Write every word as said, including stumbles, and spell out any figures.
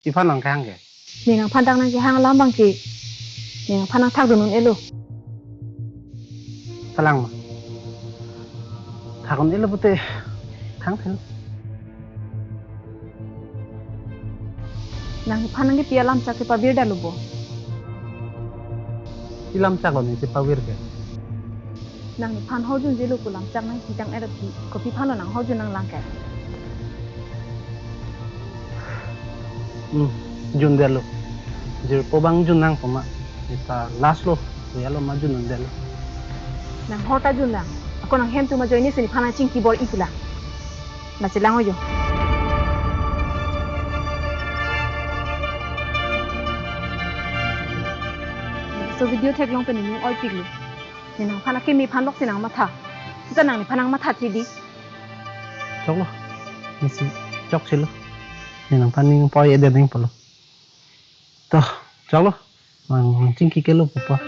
Iphan nangkehang ke? Ne nangphan dak nangkehang alam abang ke ne nangphan nangthakdun un-elo. Kalang ma? Thak un-elo pute thangthelo. Nangphan nangkepi alamchak ke pavirdet lo bo. Pi lamchak lo ne si pavir ke? Nangphan hor junjelo pu lamchak nangpi tang-et aphi, kopi aphan lo nang hor jun nanglang ke? Hmm, jundetlo. Jirpo abang jun nang poma. Neta last lo, ya lo ma jundetlo. Nang hor ta jun nang. Ako nanghem atum ajoine si nephan nangchingki bor-i pulang. Nang chelang-o jo. So video theklong pen ning oipiklo. Ne nangphan akimi aphan lok si nangmatha. Sita nang nephan nangmatha thi di. Choklo. Ne si chokchelo. Ne nangphan ning poi-edet ning pulo. To, choklo. Nang, nangchingki kelo pupa.